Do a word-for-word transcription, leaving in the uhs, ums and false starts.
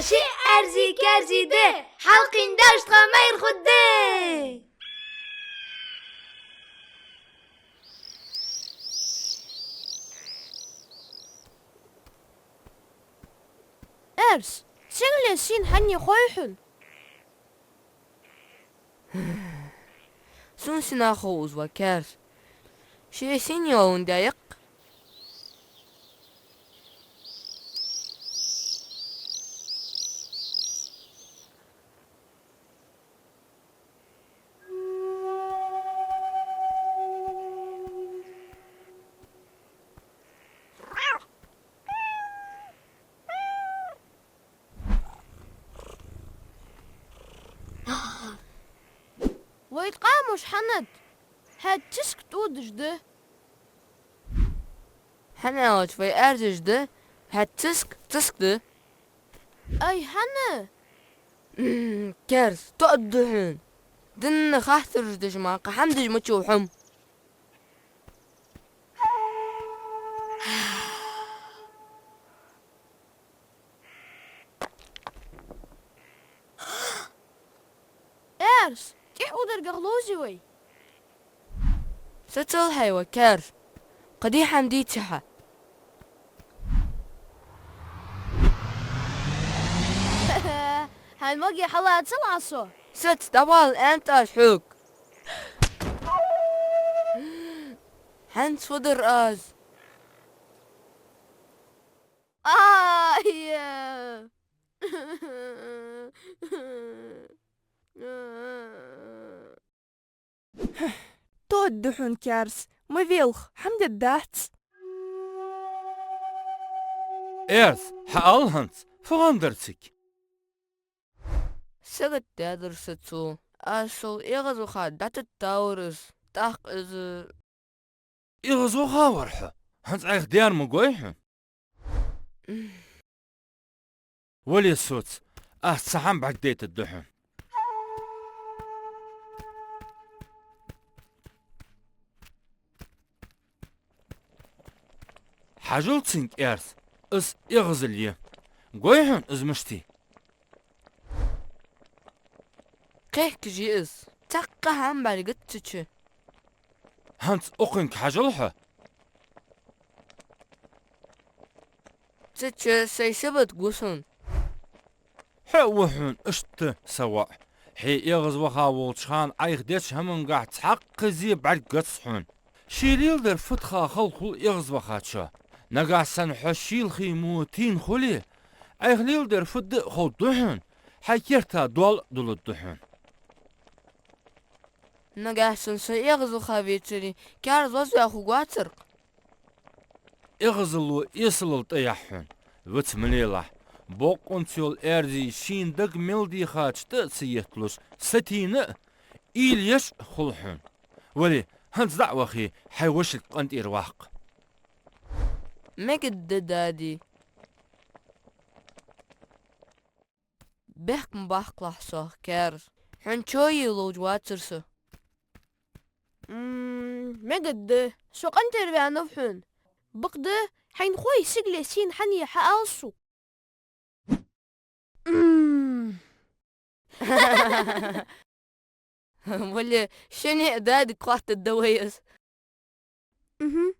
Ши аьрзи-каьрзи да, хьалкхийна даьш тха майра хургда. Аьрс, сигале сийна хӀанз хой хьона? Сона сенах хов из, ва Каьрс? Ше сийна йолаш да-кх. Вай къамаш хӀанад? ХӀаьта циска тӀодаш да. ХӀана аьлча вай аьрзаш да, хӀаьта циска циска да. Ай, хӀана? М, Каьрс, тоъаргда хьона. Дийнахьа хаттараш деш ма, кхы хӀама деш ма чу хьо. Аьрс, тӀехьа ударгах ловзий вай? Сацалахь, ва Каьрс, кхы дий хӀама дийца хьа. Хьай моге хьалацал Ӏа со. Саца, дӀавала, аьннад аз хьога. ХӀанз фу дар аз? Ай! Тоъаргда хьона, Каьрс, ма велха, хӀама дергдац. Аьрс, хьаала хӀанз, фу гӀан дар цига? Сагот даьдар са цо. Аз шоал эгӀазваха дӀатеттавар из. ТӀаккха из эгӀазваха вар хьо? ХӀанз Ӏайха даьр ма гой хьона? Вале соца, аз цхьа хӀама бӀаргадайтаргда хьона. Хьажал цунга, Аьрс, из эгӀазал я. Гой хьона из мишта я? Кхехкаш я из. Цхьаккха хӀама бӀаргадац цу чу. ХӀанз укхунга хьажал хьо. Цу чу сай сибат гу сона. Хьо а ва хьона иштта са воӀ. Хье эгӀазваха волча хана Ӏайха деча хӀамангахьа цхьаккха зе бӀаргагац хьона. Ше леладер фуд ха хала хул эгӀазвахачоа. Нагахьа санна хьо шийлахий мо тийна хуле, Ӏайха леладер фуд а ховргда хьона, хьай керта доал а дулларгда хьона. Нагахьа санна со эгӀазваха вецаре, Каьрс лозаваь хургвацар-кх. ЭгӀазло эсалал тӀаяхь хьона, виц ма лелахь. Бокъонца йола аьрзи шийна дага мел дийхача тӀа а ца етталуш, сатийна а, уйла еш а хул хьона. Вале, хӀанз дӀа а вахе, хьай вошилг къинтӀера ваккха. Мегаргда, дади. Бехк ма баккхалахь сох, Каьрс. Хьона чои ловш вацар со. М, мегаргда, со къинтӀера ваьннав хьона. Бакъда, хьайна хой сигале сийна хӀана я хьаала сога. М. Вале, шинне а дадига хоаттаргда вай из. Мгм.